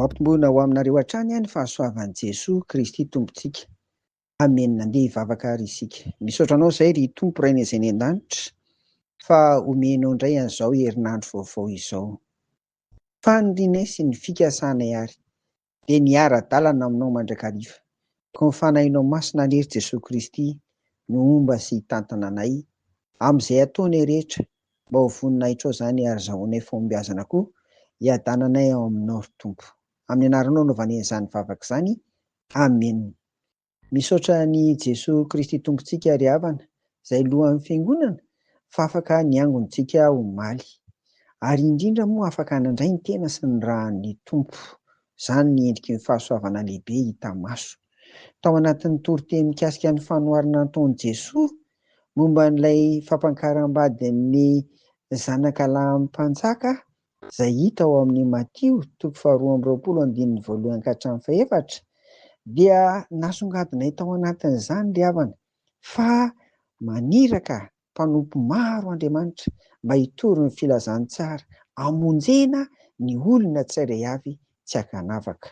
Ho ampitomboina ho aminareo hatrany ny fahasoavan'i Jesoa Kristy Tompontsika. Amena. Andeha hivavaka ary isika. Misaotra Anao izay ry Tompo Rainay izay any an-danitra fa omenao indray an'izao herinandro vaovao izao. Fanirianay sy ny fikasanay ary dia ny hiara-dalana aminao mandrakariva. Koa ny Fanahinao Masina anie ry Jesoa Kristy no homba sy hitantana anay amin'izay ataonay rehetra mba ho voninahitrao izany ary azahoanay fahombiazana koa hiadananay ao aminao ry Tompo. Amin'ny anaranao anaovanay an'izany vavaka izany. Amena. Misaotra an'i Jesoa Kristy Tompontsika ry havana, izay lohan'ny Fiangonana, fa afaka niangontsika omaly. Ary indrindra moa afaka nandray ny tena sy ny ràn'ny Tompo. Izany ny endriky ny fahasoavana lehibe hita maso. Tao anatin'ny toriteny mikasika ny fanoharana nataon'i Jesoa momba an'ilay fampankaram-badin'ny zanaka lahin'ny mpanjaka, izay hita ao amin'ny Matio toko faharoa amby roapolo andininy voalohany ka hatramin'ny fahefatra, dia nasongadinay tao anatin'izany ry havana fa maniraka mpanompo maro Andriamanitra mba hitory ny filazantsara hamonjena ny olona tsirairay avy tsy ankanavaka.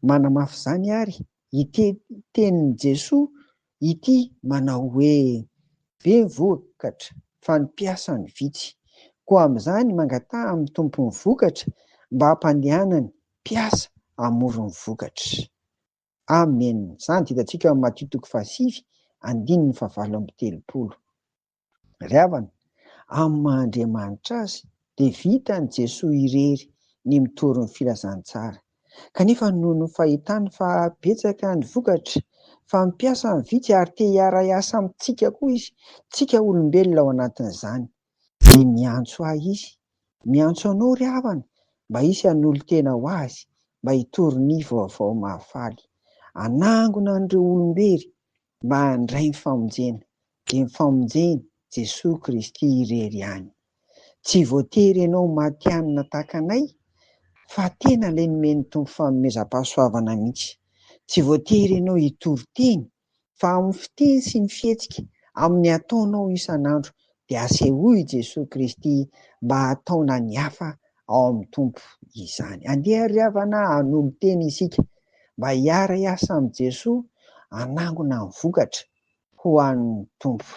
Manamafy izany àry ity tenin'i Jesoa ity manao hoe, Be ny vokatra fa ny mpiasa no vitsy. Koa amin'izany mangataha amin'ny Tompon'ny vokatra mba hampandehanany mpiasa hamory ny vokatra. Amen. Izany dia hitantsika ao amin'ny Matio toko fahasivy andininy fahavalo amby telopolo. Ry havana, amin'ny maha Andriamanitra Azy dia vitan'i Jesoa irery ny mitory ny filazantsara. Kanefa noho ny fahitany fa betsaka ny vokatra, fa ny mpiasa ny vitsy ary te hiara-hiasa amintsika koa Izy, tsika olombelona ao anatin'izany, dia miantso ahy Izy, miantso anao ry havana mba hisy hanolo-tena ho Azy mba hitory ny vaovao mahafaly. Hanangona an'ireo olom-bery mba handray ny famonjena, dia ny famonjen'i Jesoa Kristy irery ihany. Tsy voatery ianao matihanina tahaka anay fa tena ilay nomen'ny Tompo fanomezam-pahasoavana mihitsy. Tsy voatery ianao hitory teny fa amin'ny fiteny sy ny fihetsika, amin'ny ataonao isan'andro dia asehoy i Jesoa Kristy mba hataona ny hafa ao amin'ny Tompo izany. Andeha ry havana hanolo-tena isika mba hiara-hiasa amin'i Jesoa hanangona ny vokatra ho an'ny Tompo.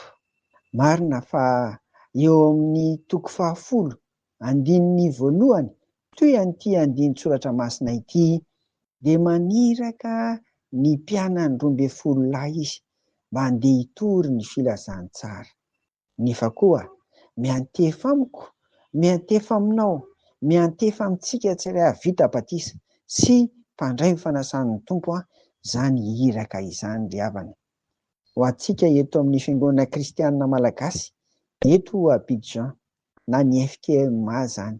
Marina fa eo amin'ny toko fahafolo, andininy voalohany, toy an'ity andinin-tsoratra masina ity, dia maniraka ny mpianany 12 lahy izy mba handeha hitory ny filazantsara. Nefa koa, miantefa amiko, miantefa aminao, miantefa amintsika tsirairay avy vita batisa sy mpandray ny fanasan'ny Tompo izany iraka izany ry havana. Ho antsika eto amin'ny Fiangonana Kristianina Malagasy eto Abidjan na ny FKMA izany,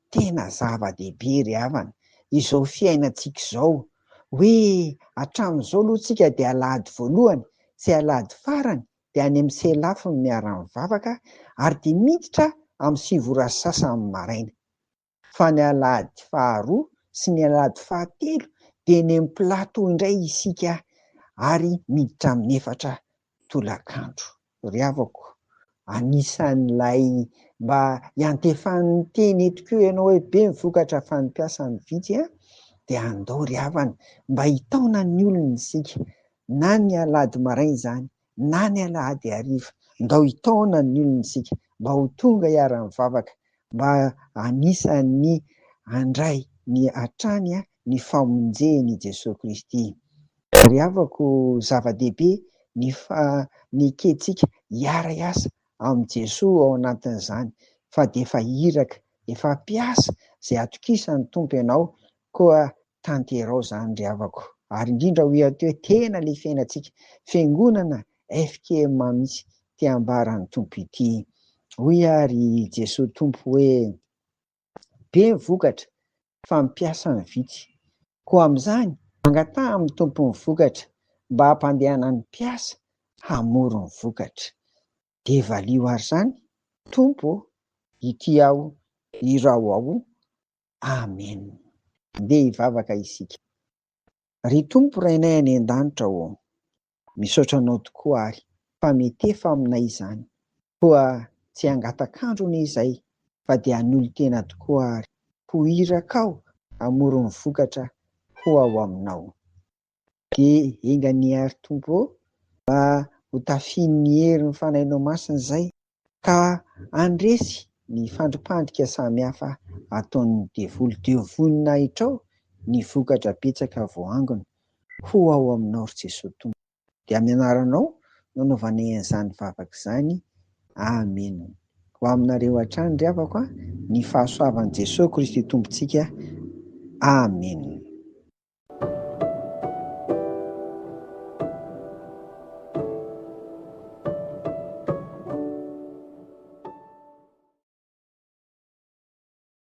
tena zava-dehibe ry havana izao fiainantsika izao hoe hatramin'izao aloha tsika dia alahady voalohany sy alahady farany dia any amin'ny Selaf no miara-mivavaka ary dia miditra amin'ny sivy ora sy sasany maraina. Fa ny alahady faharoa sy ny alahady fahatelo dia eny amin'ny plateau indray isika ary miditra amin'ny efatra tolakandro. Ry havako, anisan'ilay mba iantefan'ny teny eto koa ianao hoe be ny vokatra fa ny mpiasa no vitsy an, dia andao ry havana mba hitaona ny olona isika na ny alahady maraina izany na ny alahady hariva, ndao hitaona ny olona isika mba ho tonga hiara-mivavaka, mba anisan'ny handray ny hatrany ny famonjen' i Jesoa Kristy. Ry havako, zava-dehibe ny fanekentsika hiara-hiasa amin'i Jesoa ao anatin'izany, fa dia efa iraka, efa mpiasa izay atokisan'ny Tompo ianao, koa tanterao izany ry havako. Ary indrindra hoy aho teo hoe tena ilay fiainantsika, fiangonana FKMA mihitsy ity ambaran'ny Tompo ity. Hoy ary i Jesoa Tompo hoe, be ny vokatra fa ny mpiasa no vitsy. Koa amin'izany, mangataha amin'ny Tompon'ny vokatra mba hampandehanany mpiasa hamory ny vokatra. Dia valio ary izany, Tompo ô, ity aho, iraho aho. Amen. Ndeha hivavaka isika. Ry Tompo Rainay any an-danitra ô, misaotra Anao tokoa ary fa mitefa aminay izany. Koa tsy hangatak'andro anie izay fa dia hanolo-tena tokoa ary ho irakao hamory ny vokatra ho ao aminao. Dia enga anie àry Tompo ô, mba ho tafian'ny herin'ny Fanahinao Masina izay, ka handresy ny fandripandrika samihafa ataon'ny devoly. Dia ho voninahitrao ny vokatra betsaka voaangona ho ao aminao, ry Jesoa Tompo. Dia amin'ny anaranao no anaovanay an'izany vavaka izany. Amena. Ho aminareo hatrany ry havako a, ny fahasoavan'i Jesoa Kristy Tompontsika. Amena.